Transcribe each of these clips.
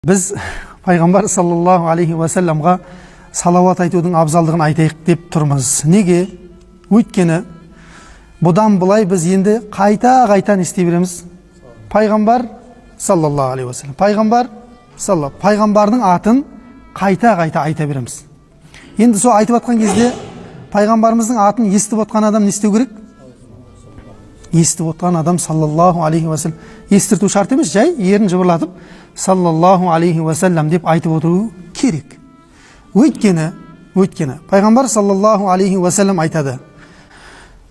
Біз пайғамбар саллаллаху алейхи уассаламға салауат айтудың абзалдығын айтайық деп тұрмыз. Неге? Өйткені бұдан былай біз енді қайта қайта не істей береміз? Пайғамбар саллаллаху алейхи уассалам, пайғамбар салла, пайғамбардың атын қайта қайта айта береміз. Енді сол айтып жатқан кезде пайғамбарымыздың атын естіп отқан адам не істеу керек? Естіп отқан адам саллаллаху алейхи уассалам естірту шарт емес, жай ерін жыбырлатып саллаллаху алейхи уассалам деп айтып отыру керек. Өйткені пайғамбар саллаллаху алейхи уассалам айтады: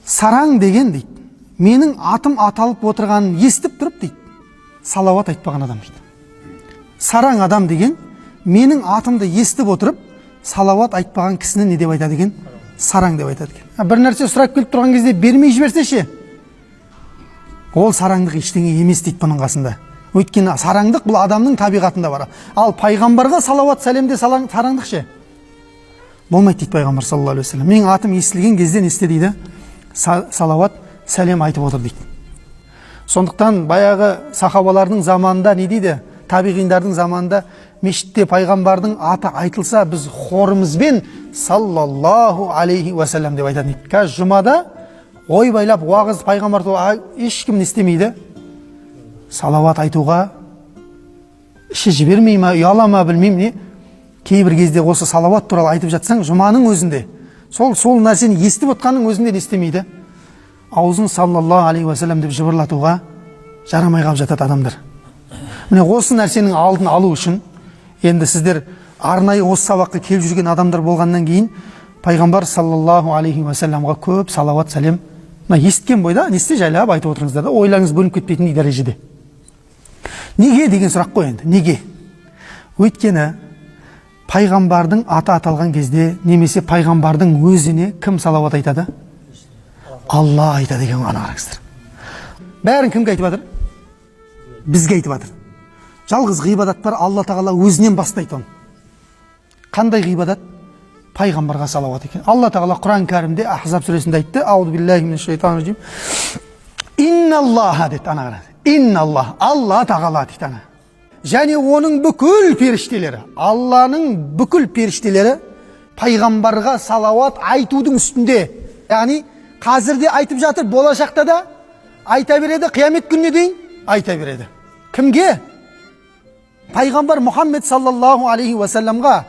сараң деген дейді, менің атым аталып отырғанын естіп тұрып дейді, салауат айтпаған адам дейді. Сараң адам деген менің атымды естіп отырып салауат айтпаған кісіні не деп айтады екен? Сараң деп айтады екен. Бір нәрсе сұрап келіп тұрған кезде бермей жіберсе ше, ол сараңдық ештеңе емес дейді бұның қасында. Өйткені сараңдық бұл адамның табиғатында бар. Ал пайғамбарға салауат сәлемде сараңдық ше болмайды дейді. Пайғамбар саллаллаху алейхи уассалам менің атым естілген кезде не істе дейді? Салауат сәлем айтып отыр дейді. Сондықтан баяғы сахабалардың заманында не дейді? Табиғиндардың заманында мешітте пайғамбардың аты айтылса, біз хорымызбен саллаллаху алейхи уассалам деп айтатын дейді. Қазір жұмада ойбайлап уағыз, пайғамбар туралы, ешкім не істемейді? Салауат айтуға іші жібермей ма, ұяла ма, білмеймін не. Кейбір кезде осы салауат туралы айтып жатсаң, жұманың өзінде сол нәрсені естіп отқанның өзінде не істемейді? Аузын саллаллаху алейхи уассалам деп жыбырлатуға жарамай қалып жатады адамдар. Міне, осы нәрсенің алдын алу үшін енді сіздер арнайы осы сабаққа келіп жүрген адамдар болғаннан кейін пайғамбар саллаллаху алейхи уассаламға көп салауат сәлем мына естіген бойда не істе, жайлап айтып отырыңыздар да, ойларыңыз бөлініп кетпейтіндей дәрежеде. Неге деген сұрақ қой енді. Неге? Өйткені пайғамбардың аты аталған кезде немесе пайғамбардың өзіне кім салауат айтады? Алла айтады екен. Ана қараңыздар, бәрін кімге айтып жатыр? Бізге айтып жатыр. Жалғыз ғибадат бар, Алла тағала өзінен бастайды оны. Қандай ғибадат? Пайғамбарға салауат екен. Алла тағала Құран кәрімде Ахзаб сүресінде айтты: аузу биллахи минаш-шайтанир инналлаха деді. Ана қара, инналлах, Алла тағала дейді. Ана және оның бүкіл періштелері, Алланың бүкіл періштелері пайғамбарға салауат айтудың үстінде. Яғни қазір де айтып жатыр, болашақта да айта береді, қиямет күніне дейін айта береді. Кімге? Пайғамбар Мұхаммед саллаллаху алейхи уассаламға,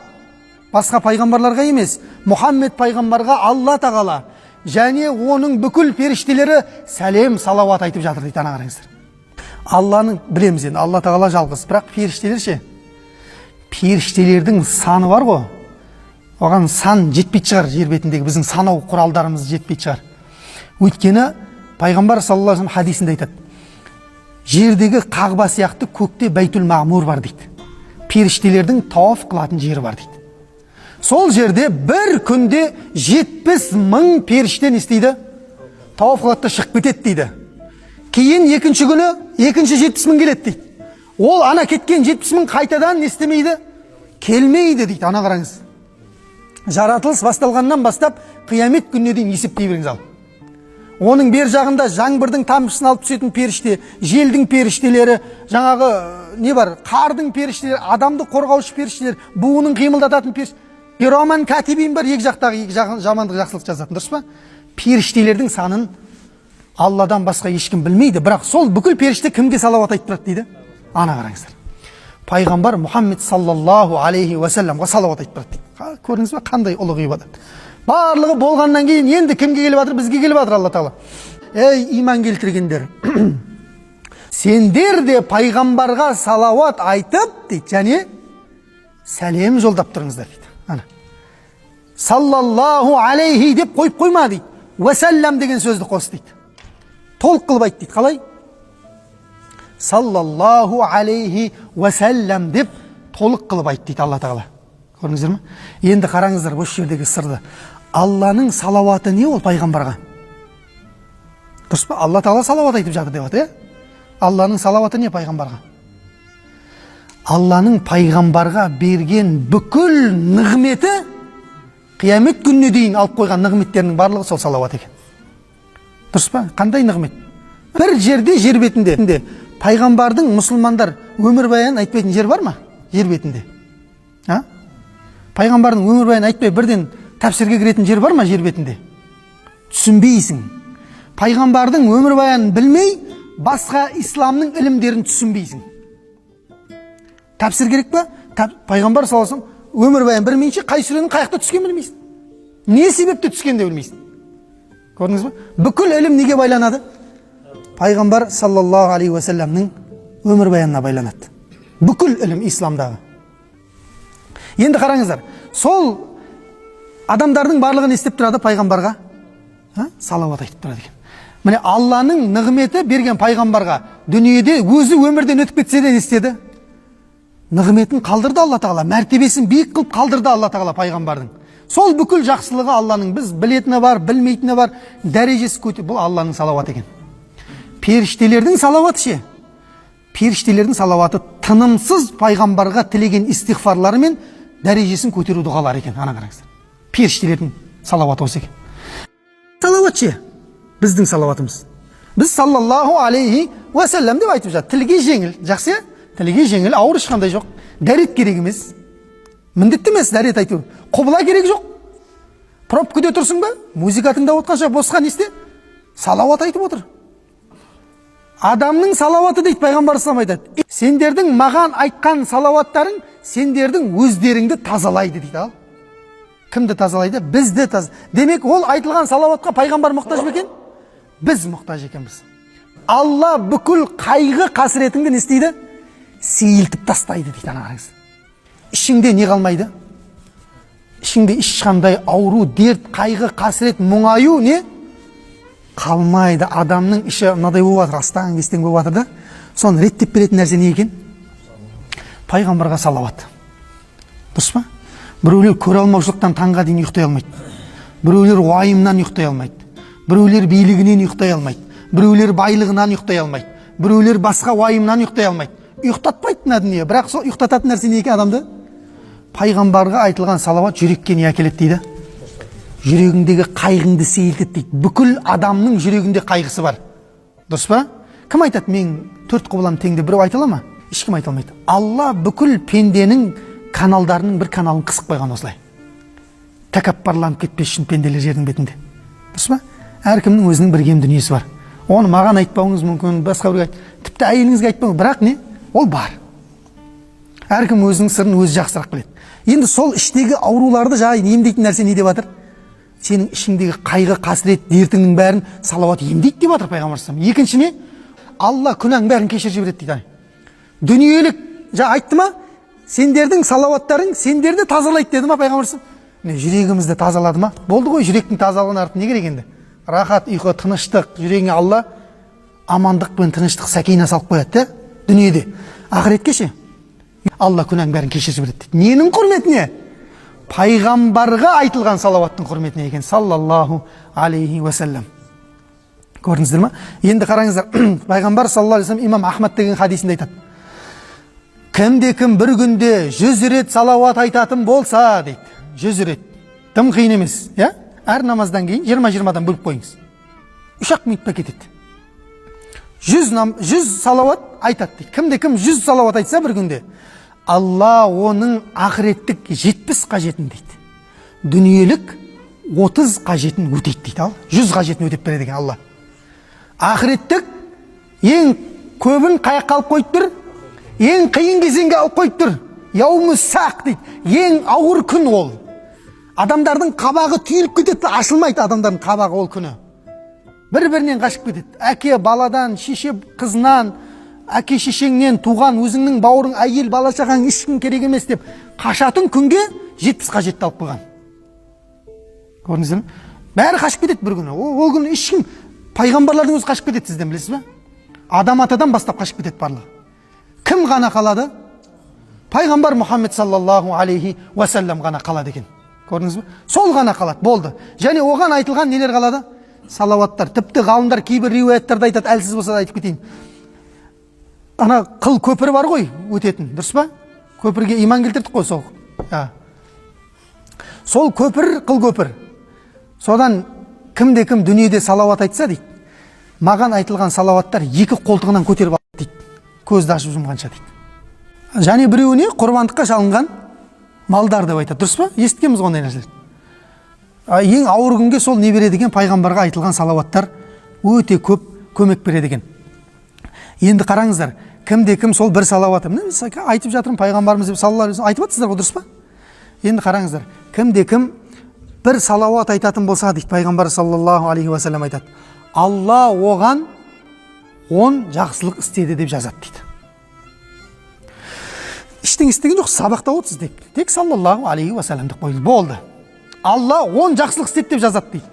басқа пайғамбарларға емес. Мұхаммед пайғамбарға Алла тағала және оның бүкіл періштелері сәлем салауат айтып жатыр дейді. Ана қараңыздар, Алланың білеміз енді, Алла тағала жалғыз, бірақ періштелер ше? Періштелердің саны бар ғой, оған сан жетпейтін шығар, жер бетіндегі біздің санау құралдарымыз жетпейтін шығар. Өйткені пайғамбар саллаллаху алейхи вассалам хадисінде айтады: жердегі Қағба сияқты көкте Бәйтул Мағмур бар дейді, періштелердің тауаф қылатын жері бар дейді. Сол жерде бір күнде 70 000 періште не істейді? Тауаф қылады да шығып кетеді дейді. Кейін екінші күні екінші 70 000 келеді дейді. Ол ана кеткен 70 000 қайтадан не істемейді? Келмейді дейді. Ана қараңыз, жаратылыс басталғаннан бастап қиямет күніне дейін есептей беріңіз. Ал оның бер жағында жаңбырдың тамшысын алып түсетін періште, желдің періштелері, жаңағы не бар, қардың періштелері, адамды қорғаушы періштелер, буынын қимылдататын періште, кироман катибин бар, екі жақтағы екі жамандық жақсылық жазатын, дұрыс па? Періштелердің санын Алладан басқа ешкім білмейді. Бірақ сол бүкіл періште кімге салауат айтып тұрады дейді? Ана қараңыздар, пайғамбар Мұхаммед саллаллаху алейхи уассаламға салауат айтып тұрады дейді. Көрдіңіз ба, қандай ұлы ғибадат? Барлығы болғаннан кейін енді кімге келіп жатыр? Бізге келіп жатыр. Алла тағала: ей, иман келтіргендер, сендер де пайғамбарға салауат айтып дейді және сәлем жолдап тұрыңыздар дейді. Ана саллаллаху алейхи деп қойып қойма дейді, уассалам деген сөзді қос дейді, толық қылып айт дейді. Қалай? Саллаллаху алейхи уассалам деп толық қылып айт дейді Алла тағала. Көрдіңіздер ме? Енді қараңыздар осы жердегі сырды. Алланың салауаты не ол пайғамбарға? Дұрыс па? Алла тағала салауат айтып жатыр деп жатыр, иә. Алланың салауаты не пайғамбарға? Алланың пайғамбарға берген бүкіл нығметі, қиямет күніне дейін алып қойған нығметтерінің барлығы сол салауат екен, дұрыс па? Қандай нығмет? Бір жерде, жер бетінде пайғамбардың мұсылмандар өмірбаянын айтпайтын жер бар ма? Жер бетінде, а? Пайғамбардың өмірбаянын айтпай, бірден тәпсірге кіретін жер бар ма жер бетінде? Түсінбейсің. Пайғамбардың өмірбаянын білмей, басқа исламның ілімдерін түсінбейсің. Тәпсір керек па? Пайғамбар саллаллаху алейхи вассалам өмірбаян білмейінше, қай сүренің қай жақта түскенін білмейсің, не себепті түскенін де білмейсің. Көрдіңіз ба? Бүкіл ілім неге байланады? Пайғамбар саллаллаху алейхи уассаламның өмірбаянына байланады бүкіл ілім исламдағы. Енді қараңыздар, сол адамдардың барлығы не істеп тұрады? Пайғамбарға, а? Салауат айтып тұрады екен. Міне, Алланың нығметі берген пайғамбарға. Дүниеде өзі өмірден өтіп кетсе де, не істеді? Нығметін қалдырды Алла Тағала, мәртебесін биік қылып қалдырды Алла Тағала пайғамбардың. Сол бүкіл жақсылығы Алланың, біз білетіні бар, білмейтіні бар, дәрежесі көте. Бұл Алланың салауаты екен. Періштелердің салауаты ше? Періштелердің салауаты тынымсыз пайғамбарға тілеген истиғфарлары мен дәрежесін көтеру дұғалары екен. Ана қараңыздар, періштелердің салауаты осы екен. Салауат ше? Біздің салауатымыз, біз саллаллаху алейхи уассалам деп айтып жатыр. Тілге жеңіл, жақсы, иә, тілге жеңіл, ауыр ешқандай жоқ. Дәрет керек емес, міндетті емес дәрет айту. Құбыла керек жоқ. Пробкада тұрсың ба, музыка тыңдап отқанша, босқа не істе, салауат айтып отыр. Адамның салауаты дейді, пайғамбар ислам айтады: «Сендердің маған айтқан салауаттарың сендердің өздеріңді тазалайды», – дейді. Ал кімді тазалайды? Бізді таз. Демек, ол айтылған салауатқа пайғамбар мұқтаж ба екен? Біз мұқтаж екенбіз. Алла бүкіл қайғы қасіретіңді не істейді? Сейілтіп тастайды дейді. Ана қараңыз, ішіңде не қалмайды? Ішіңде ешқандай ауру, дерт, қайғы, қасірет, мұңаю не қалмайды. Адамның іші мынадай болып жатыр, астаң кестең болып жатыр да. Соны реттеп беретін нәрсе не екен? Пайғамбарға салауат, дұрыс па? Біреулер көре алмаушылықтан таңға дейін ұйықтай алмайды, біреулер уайымнан ұйықтай алмайды, біреулер билігінен ұйықтай алмайды, біреулер байлығынан ұйықтай алмайды, біреулер басқа уайымнан ұйықтай алмайды. Ұйықтатпайды мына дүние. Бірақ сол ұйықтататын нәрсе не екен адамды? Пайғамбарға айтылған салауат жүрекке не әкеледі дейді? Жүрегіңдегі қайғыңды сейілтеді дейді. Бүкіл адамның жүрегінде қайғысы бар, дұрыс па? Кім айтады, мен төрт құбылам тең деп? Біреу айта ала ма? Ешкім айта алмайды. Алла бүкіл пенденің каналдарының бір каналын қысып қойған осылай, тәкаппарланып кетпес үшін пенделер жердің бетінде, дұрыс па? Әркімнің өзінің бір кем дүниесі бар. Оны маған айтпауыңыз мүмкін, басқа біреуге айт, тіпті әйеліңізге айтпауыңыз, бірақ не, ол бар. Әркім өзінің сырын өзі жақсырақ біледі. Енді сол іштегі ауруларды жаңағы емдейтін нәрсе не деп жатыр? Сенің ішіңдегі қайғы, қасірет, дертіңнің бәрін салауат емдейді деп жатыр пайғамбар саллаллаху. Екінші не? Алла күнәң бәрін кешіріп жібереді дейді. Дүниелік жаңа айтты ма, сендердің салауаттарың сендерді тазалайды деді ма пайғамбар саллаллаху? Міне, жүрегімізді тазалады ма, болды ғой. Жүректің тазалығынан артық не керек енді? Рахат, ұйқы, тыныштық. Жүрегіңе Алла амандық пен тыныштық, сәкина салып қояды да дүниеде. Ақыретке ше? Алла күнәң бәрін кешіріп жібереді дейді. Ненің құрметіне? Пайғамбарға айтылған салауаттың құрметіне екен, саллаллаху алейхи уассалам. Көрдіңіздер ма? Енді қараңыздар, пайғамбар саллаллаху алейхи вассалам Имам Ахмад деген хадисінде айтады: кімде кім бір күнде 100 рет салауат айтатын болса дейді. 100 рет тым қиын емес, иә? Әр намаздан кейін 20-20-дан бөліп қойыңыз, 3-ақ минутта кетеді. 100 салауат айтады дейді. Кімде кім 100 салауат айтса бір күнде, Алла оның ақыреттік 70 қажетін дейді, дүниелік 30 қажетін өтейді дейді. Ал 100 қажетін өтеп береді екен Алла. Ақыреттік ең көбін қай жаққа алып қойып тұр? Ең қиын кезеңге алып қойып тұр. Яумус сақ дейді, ең ауыр күн ол. Адамдардың қабағы түйіліп кетеді, ашылмайды адамдардың қабағы. Ол күні бір бірінен қашып кетеді: әке баладан, шеше қызынан, әке шешеңнен, туған өзіңнің бауырың, әйел, бала шағаң ешкім керек емес деп қашатын күнге 70 қажетті алып қойған. Көрдіңіздер ме? Бәрі қашып кетеді бір күні. Ол күні ешкім, пайғамбарлардың өзі қашып кетеді сізден, білесіз ба? Адам атадан бастап қашып кетеді барлығы. Кім ғана қалады? Пайғамбар Мұхаммед саллаллаху алейхи уассалам ғана қалады екен. Көрдіңіз бе? Сол ғана қалады, болды. Және оған айтылған нелер қалады? Салауаттар. Тіпті ғалымдар кейбір риуаяттарда айтады, әлсіз болса да айтып кетейін. Ана қыл көпір бар ғой өтетін, дұрыс па? Көпірге иман келтірдік қой сол. Сол көпір, қыл көпір. Содан кімде кім дүниеде салауат айтса дейді, маған айтылған салауаттар екі қолтығынан көтеріп алады дейді, көзді ашып жұмғанша дейді. Және біреуіне құрбандыққа шалынған малдар деп айтады. Дұрыс па? Естігенбіз ғой ондай нәрселерді. Ең ауыр күнге сол не береді екен? Пайғамбарға айтылған салауаттар өте көп көмек береді екен. Енді қараңыздар, кімде кім сол бір салауаты, міне мен айтып жатырмын, пайғамбарымыз деп саллаллаху алейхи уассалам айтып жатсыздар ғой, дұрыс па? Енді қараңыздар, кімде кім бір салауат айтатын болса дейді, пайғамбар саллаллаху алейхи уассалам айтады, Алла оған 10 жақсылық істеді деп жазады дейді. Ештеңе істеген жоқ, сабақта отырсыз тек. Тек саллаллаху алейхи уассалам деп қойды. Болды. Алла 10 жақсылық істеді деп жазады дейді.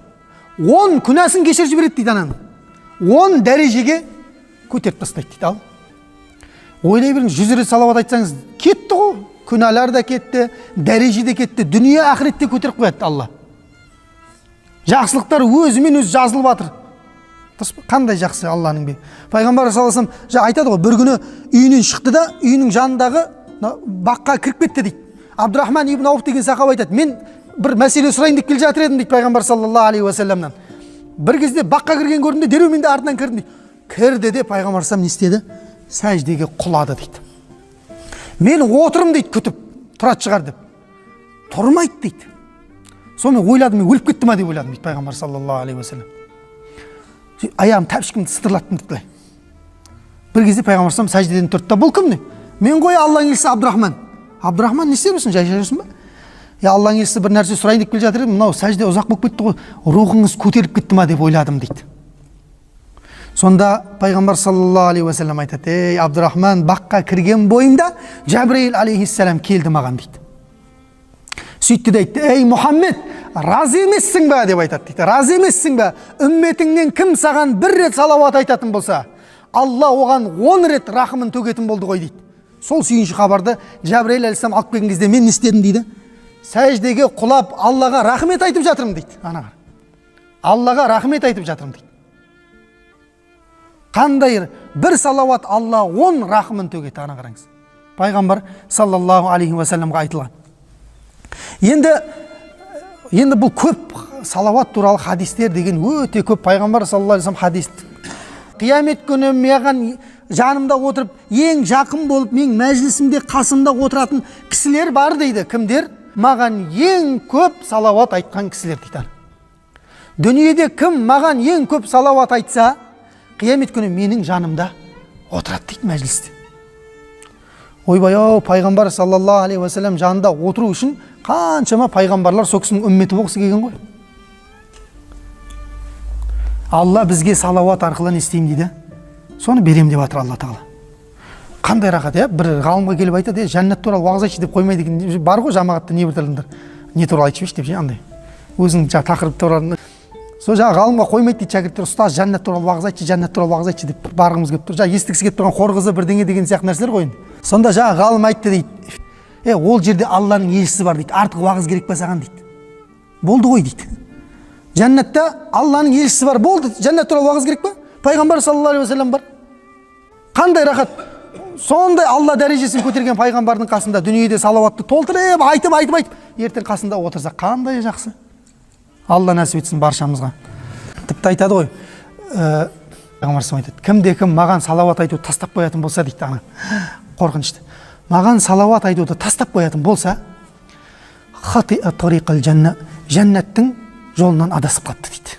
10 күнәсін кешіріп жібереді дейді ананың. 10 дәрежеге көтеріп тастайды дейді. Ал ойлай беріңіз, 100 рет салауат айтсаңыз, кетті ғой. Күнәлар да кетті, дәреже де кетті, дүние ақыретте көтеріп қояды Алла. Жақсылықтар өзімен өзі жазылып жатыр. Дұрыс па? Қандай жақсы Алланың бе. Пайғамбар саллаллаху алейхи уассалам жаңа айтады ғой, бір күні үйінен шықты да, үйінің жанындағы баққа кіріп кетті дейді. Абдурахман ибн Ауф деген сахаба айтады, мен бір мәселе сұрайын деп келе жатыр едім дейді пайғамбар саллаллаху алейхи уассаламнан. Бір кезде баққа кірген көрдім де, дереу мен де артынан кірдім дейді. Кірді де пайғамбар саллаллаху не істеді? Сәждеге құлады дейді. Мен отырмын дейді, күтіп тұрады шығар деп. Тұрмайды дейді. Сонымен ойладым, мен өліп кетті ма деп ойладым дейді пайғамбар саллаллаху алейхи уассалам. Аяғым тәпішкімді сытырлаттым дейді былай. Бір кезде пайғамбар саллаллаху сәждеден тұрды да, бұл кім не? Мен ғой Алланың елшісі Абдурахман. Абдурахман, не істеп жүрсің? Жай жүрсің ба? Я, Алланың елшісі, бір нәрсе сұрайын деп келе жатыр едім, мынау сәжде ұзақ болып кетті ғой, рухыңыз көтеріліп кетті ма деп ойладым дейді. Сонда пайғамбар саллаллаху алейхи уассалам айтады, ей Абдурахман, баққа кірген бойымда Жәбірейіл алейхиссалам келді маған дейді. Сөйтті де айтты, ей Мұхаммед, разы емессің ба деп айтады дейді. Разы емессің ба? Үмметіңнен кім саған бір рет салауат айтатын болса, Алла оған 10 рет рахымын төгетін болды ғой дейді. Сол сүйінші хабарды Жәбірейіл алейхиссалам алып келген кезде мен не істедім дейді? Сәждеге құлап Аллаға рахмет айтып жатырмын дейді. Ана қара. Аллаға рахмет айтып жатырмын дейді. Қандай бір салауат Алла 10 рахымын төгеді, ана қараңыз. Пайғамбар саллаллаху алейхи уассаламға айтылған. Енді бұл көп салауат туралы хадистер деген өте көп. Пайғамбар саллаллаху алейхи уассалам хадис. Қиямет күні маған жанымда отырып, ең жақын болып, мен мәжілісімде қасымда отыратын кісілер бар дейді. Кімдер? Маған ең көп салауат айтқан кісілер дейді. Дүниеде кім маған ең көп салауат айтса, қиямет күні менің жанымда отырады дейді мәжілісте. Ойбай ау, пайғамбар саллаллаху алейхи уассалам жанында отыру үшін қаншама пайғамбарлар сол кісінің үмметі болғысы келген ғой. Алла бізге салауат арқылы не істеймін дейді? Соны берем деп жатыр Алла тағала. Қандай рахат, иә? Бір ғалымға келіп айтады, жәннат туралы уағыз айтшы деп қоймайды екен. Бар ғой жамағатта небір түрлі не туралы айтып жіберші деп ше, андай. Өзің жаңағы тақырып туралы. Сол жаңағы ғалымға қоймайды дейді шәкірттер, ұстаз жәннат туралы уағыз айтшы, жәннат туралы уағыз айтшы деп барғымыз келіп тұр. Жаңа естігісі келіп тұрған хор қызы бірдеңе деген сияқты нәрселер ғой енді. Сонда жаңағы ғалым айтты дейді, ол жерде Алланың елшісі бар дейді, артық уағыз керек па саған дейді. Болды ғой дейді. Жәннатта Алланың елшісі бар, болды, жәннат туралы уағыз керек па? Пайғамбар саллаллаху алейхи уассалам бар. Қандай рахат. Сондай Алла дәрежесін көтерген пайғамбардың қасында дүниеде салауатты толтырып айтып, айтып, айтып, ертең қасында отырса қандай жақсы. Алла нәсіп етсін баршамызға. Тіпті айтады ғой, пайғамбар айтады, кімде кім маған салауат айтуды тастап қоятын болса дейді, ана қорқынышты. Маған салауат айтуды тастап қоятын болса, хатиа тариқал жанна, жәннаттың жолынан адасып қалыпты дейді.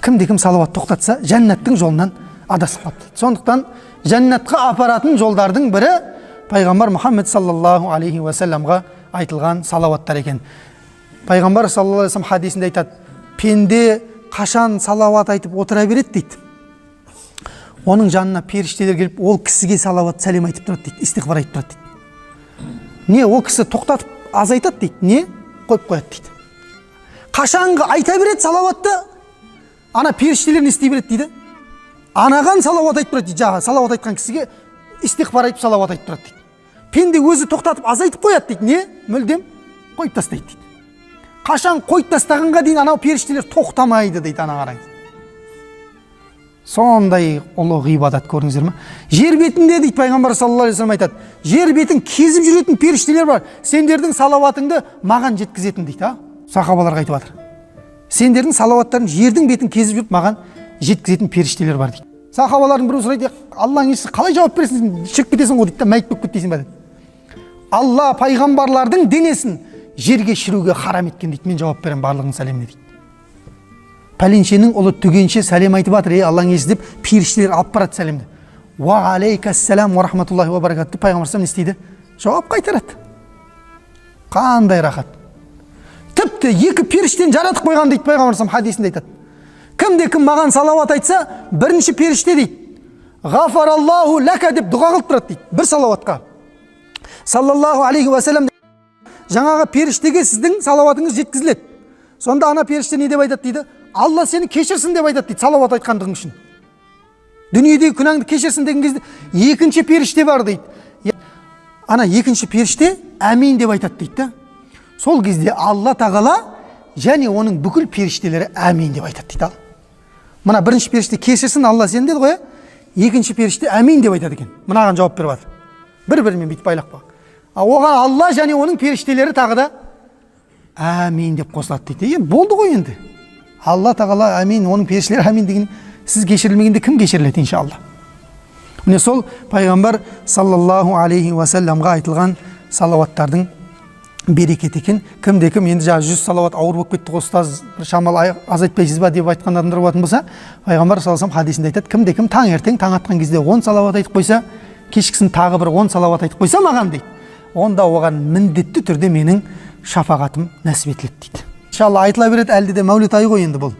Кімде кім салауат тоқтатса, жәннаттың жолынан адасып қалыпты дейді. Сондықтан жәннатқа апаратын жолдардың бірі пайғамбар Мұхаммед саллаллаху алейхи уассаламға айтылған салауаттар екен. Пайғамбар саллаллаху алейхи уассалам хадисінде айтады, пенде қашан салауат айтып отыра береді дейді, оның жанына періштелер келіп ол кісіге салауат сәлем айтып тұрады дейді, истиғфар айтып тұрады дейді. Не ол кісі тоқтатып азайтады дейді, не қойып қояды дейді. Қашанғы айта береді салауатты, ана періштелер не істей береді дейді, анаған салауат айтып тұрады дейді. Жаңағы салауат айтқан кісіге истиғфар айтып салауат айтып тұрады дейді. Пенде өзі тоқтатып азайтып қояды дейді, не мүлдем қойып тастайды дейді. Қашан қойып тастағанға дейін анау періштелер тоқтамайды дейді. Ана қараңыз, сондай ұлы ғибадат, көрдіңіздер ма? Жер бетінде дейді пайғамбар саллаллаху алейхи уассалам айтады, жер бетін кезіп жүретін періштелер бар, сендердің салауатыңды маған жеткізетін дейді. А сахабаларға айтып жатыр, сендердің салауаттарың жердің бетін кезіп жүріп маған жеткізетін періштелер бар дейді. Сахабалардың біреуі сұрайды: «Алланың елшісі, қалай жауап бересің, шіріп кетесің ғой», – дейді да, «мәйіт болып кетпейсің ба?» – деп. «Алла пайғамбарлардың денесін жерге шіруге харам еткен, – дейді, – мен жауап беремін барлығының сәлеміне», – дейді. «Пәленшенің ұлы түгенше сәлем айтып жатыр, ей, Алланың елшісі», – деп періштелер алып барады сәлемді. «Уа алейкассалам уа рахматуллахи уа баракату», – деп пайғамбар не істейді? Жауап қайтарады. Қандай рахат! Тіпті екі періштені жаратып қойған дейді. Пайғамбар хадисінде айтады: «Кімде кім маған салауат айтса, бірінші періште, – дейді, – ғафараллаху ләка деп дұға қылып тұрады», – дейді. Бір салауатқа, саллаллаху алейхи уассалам, жаңағы періштеге сіздің салауатыңыз жеткізіледі. Сонда ана періште не деп айтады дейді? «Алла сені кешірсін» деп айтады дейді, салауат айтқандығың үшін, дүниедегі күнәңді кешірсін деген кезде, екінші періште бар дейді. Ана екінші періште «әмин» деп айтады дейді да. Сол кезде Алла тағала және оның бүкіл періштелері «әмин» деп айтады дейді. Ал мына бірінші періште «кешірсін Алла сені» деді ғой, иә? Екінші періште «әмин» деп айтады екен, мынаған жауап беріп жатыр. Бір бірімен бүйтіп байлап қойған. Ал оған Алла және оның періштелері тағы да «әмин» деп қосылады дейді. Енді болды ғой енді. Алла тағала «әмин», оның періштелері «әмин» деген, сіз кешірілмегенде, кім кешіріледі, иншалла? Міне, сол пайғамбар саллаллаху алейхи уассаламға айтылған салауаттардың берекеті екен. Кімде кім енді жаңағы 100 салауат ауыр болып кетті ғой, ұстаз, бір шамалы азайтпайсыз ба деп айтқан адамдар болатын болса, пайғамбар саллаллаху алейхи хадисінде айтады: кімде кім таңертең таң атқан кезде 10 салауат айтып қойса, кешкісін тағы бір 10 салауат айтып қойса маған, дейді, онда оған міндетті түрде менің шапағатым нәсіп етіледі дейді. Иншалла, айтыла береді. Әлде де мәулет айы ғой енді бұл.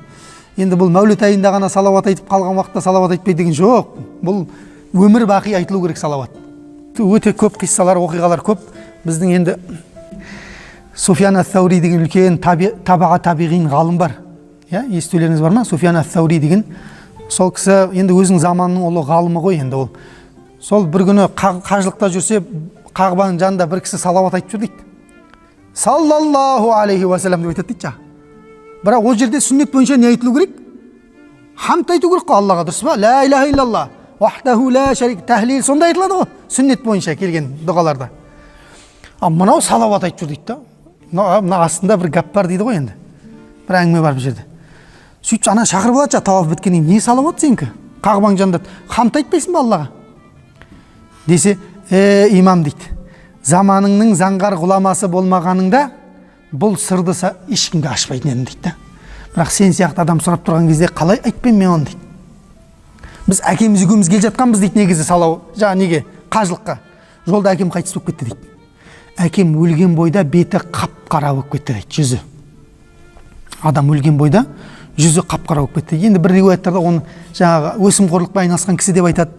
Енді бұл мәулет айында ғана салауат айтып, қалған уақытта салауат айтпайды деген жоқ. Бұл өмір бақи айтылу керек салауат. Өте көп қиссалар, оқиғалар көп. Біздің енді Суфьян ас-Саури деген үлкен табаға табиғин ғалым бар, иә, естулеріңіз бар ма? Суфьян ас-Саури деген сол кісі енді өзінің заманының ұлы ғалымы ғой енді ол. Сол бір күні қажылықта жүрсе, Қағбаның жанында бір кісі салауат айтып жүр дейді. «Саллаллаху алейхи уассалам» деп айтады дейді жаңағы. Бірақ ол жерде сүннет бойынша не айтылу керек? Хамд айту керек қой Аллаға, дұрыс па? «Ла иляха иллалла уахдаху ла шарик», тәхлил, сондай айтылады ғой сүннет бойынша келген дұғаларда. Ал мынау салауат айтып жүр дейді да. Мына астында бір гәп бар дейді ғой енді, бір әңгіме бар бұл жерде. Сөйтіп ана шақырып алады жаңағы тауаф біткеннен кейін: «Не салауат сенікі, Қағбаның жанында хамд айтпайсың ба Аллаға?» – десе, «Е, имам, – дейді, – заманыңның заңғар ғұламасы болмағаныңда, бұл сырды ешкімге ашпайтын едім, – дейді да. – Бірақ сен сияқты адам сұрап тұрған кезде қалай айтпаймын мен оны?» – дейді. «Біз әкеміз екеуміз келе жатқанбыз, – дейді, – негізі салау жаңа неге, қажылыққа. Жолда әкем қайтыс болып кетті, – дейді. – Әкем өлген бойда беті қап қара болып кетті, – дейді. Жүзі, адам өлген бойда жүзі қап қара болып кетті. Енді бір риуаяттарда оны жаңағы өсімқорлықпен айналысқан кісі деп айтады.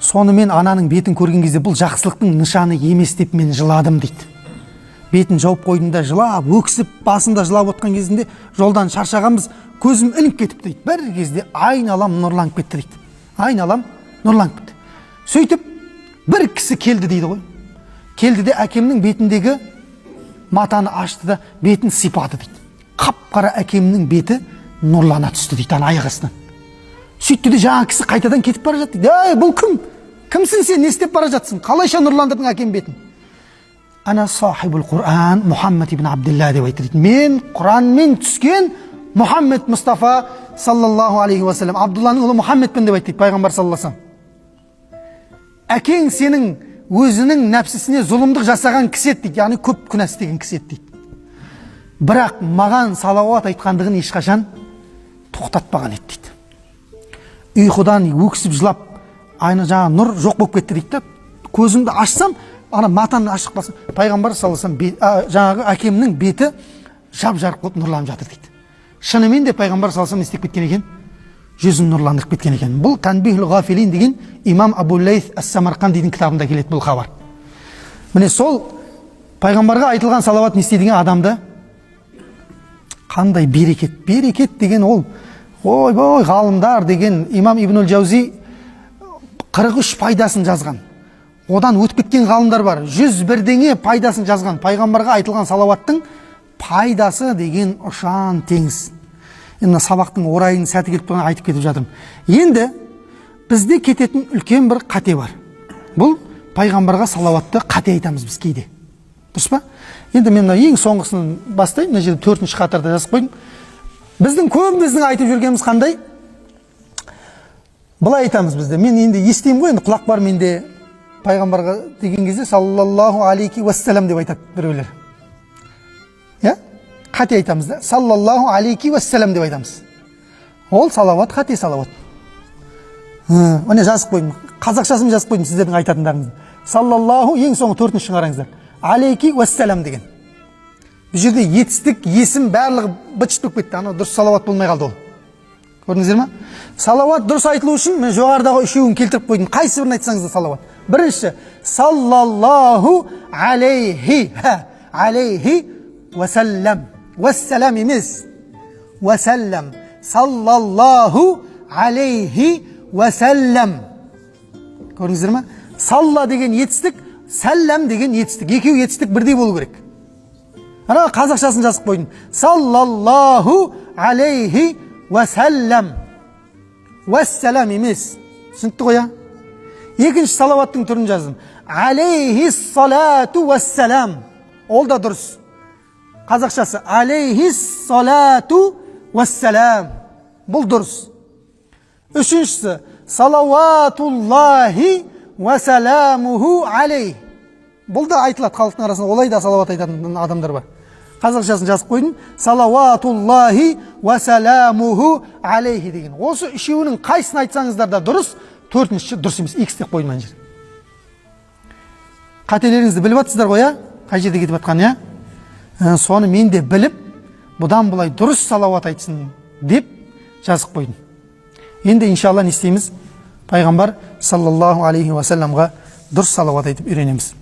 Сонымен ананың бетін көрген кезде, бұл жақсылықтың нышаны емес деп мен жыладым, – дейді. – Бетін жауып қойдым да, жылап өксіп, басында жылап отқан кезінде, жолдан шаршағанбыз, көзім ілініп кетіпті, – дейді. – Бір кезде айналам нұрланып кетті, – дейді. – Айналам нұрланып кетті. Сөйтіп бір кісі келді, – дейді ғой. – Келді де, әкемнің бетіндегі матаны ашты да, бетін сипады, – дейді. – Қап қара әкемнің беті нұрлана түсті, – дейді, – ана аяқ астынан. Сөйтті де, жаңағы кісі қайтадан кетіп бара жатты, – дейді. – Ей, бұл кім? Кімсің сен? Не істеп бара жатсың? Қалайша нұрландырдың әкем бетін?» «Ана сахибул Құран Мұхаммед ибн Абдилла», – деп айтты, дейді. – «Мен Құранмен түскен Мұхаммед Мұстафа саллаллаху алейхи уассалам, Абдулланың ұлы Мұхаммедпін», – деп айтты, дейді пайғамбар саллаллаху алейхи. «Әкең сенің өзінің нәпсісіне зұлымдық жасаған кісі еді, – дейді, – яғни көп күнә істеген кісі еді, – дейді. – Бірақ маған салауат айтқандығын ешқашан тоқтатпаған еді», – дейді. «Ұйқыдан өксіп жылап, айна жаңағы нұр жоқ болып кетті, – дейді да. – Көзімді ашсам, ана матаны ашып қалсам, пайғамбар саллаллаху алейхи вассалам, жаңағы әкемнің беті жап жарық болып нұрланып жатыр», – дейді. Шынымен де пайғамбар саллаллаху алейхи вассалам не істеп кеткен екен? Жүзін нұрландырып кеткен екен. Бұл Танбихул ғафилин деген имам Абу Лейс ас Самарқандидің кітабында келеді бұл хабар. Міне, сол пайғамбарға айтылған салауат не істейді деген адамды? Қандай берекет! Берекет деген ол, ойбой, ғалымдар деген, имам Ибн Жаузи 43 пайдасын жазған. Одан өтіп кеткен ғалымдар бар, 100 бірдеңе пайдасын жазған. Пайғамбарға айтылған салауаттың пайдасы деген ұшан теңіз. Енді мына сабақтың орайының сәті келіп тұрған, айтып кетіп жатырмын. Енді бізде кететін үлкен бір қате бар. Бұл пайғамбарға салауатты қате айтамыз біз кейде, дұрыс па? Енді мен мына ең соңғысын бастайын. Мына жерде төртінші қатарда жазып қойдым. Біздің көбіміздің айтып жүргеніміз қандай? Былай айтамыз бізде. Мен енді естимін ғой, енді құлақ бар менде. Пайғамбарға деген кезде саллаллаху алейхи уассалам деп айтады біреулер. Иә? Қате айтамыз да. Саллаллаху алейхи уассалам деп айтамыз. Ол салауат қате салауат. Міне, жазып қойдым. Қазақшасын жазып қойдым сіздердің айтатындарыңызды. Саллаллаху, ең соңғы төртінші қараңыздар. Алейхи уассалам деген. Бұл жерде етістік, есім барлығы быт-шыт болып кетті. Анау дұрыс салауат болмай қалды ол. Көрдіңіздер ма? Салауат дұрыс айтылу үшін мен жоғарыдағы үшеуін келтіріп қойдым. Қайсы бірін айтсаңыз да салауат. Бірінші, саллаллаху алейхи, алейхи уассалам. Уассалам емес. Уассалам. Саллаллаху алейхи уассалам. Көрдіңіздер ма? Салла деген етістік, сәлләм деген етістік. Екеуі етістік бірдей болу керек. Ана қазақшасын жазып қойдым. Саллаллаху алейхи уассалам. Уассалам емес. Түсінікті ғой, иә? Екінші салауаттың түрін жаздым. Алейхи салату уассалам. Ол да дұрыс. Қазақшасы алейхи салату уассалам. Бұл дұрыс. Үшіншісі салауатуллахи уассаламуху алейх. Бұл да айтылады халықтың арасында, олай да салауат айтатын адамдар бар. Қазақшасын жазып қойдым. Салауатуллахи уассаламуху алейхи деген. Осы үшеуінің қайсысын айтсаңыздар да дұрыс, төртіншісі дұрыс емес. Х деп қойдым ана жерде. Қателеріңізді біліп жатсыздар ғой, иә? Қай жерде кетіп жатқанын, иә? Соны мен де біліп, бұдан былай дұрыс салауат айтсын деп жазып қойдым. Енді иншалла не істейміз? Пайғамбар саллаллаху алейхи уассаламға дұрыс салауат айтып үйренеміз.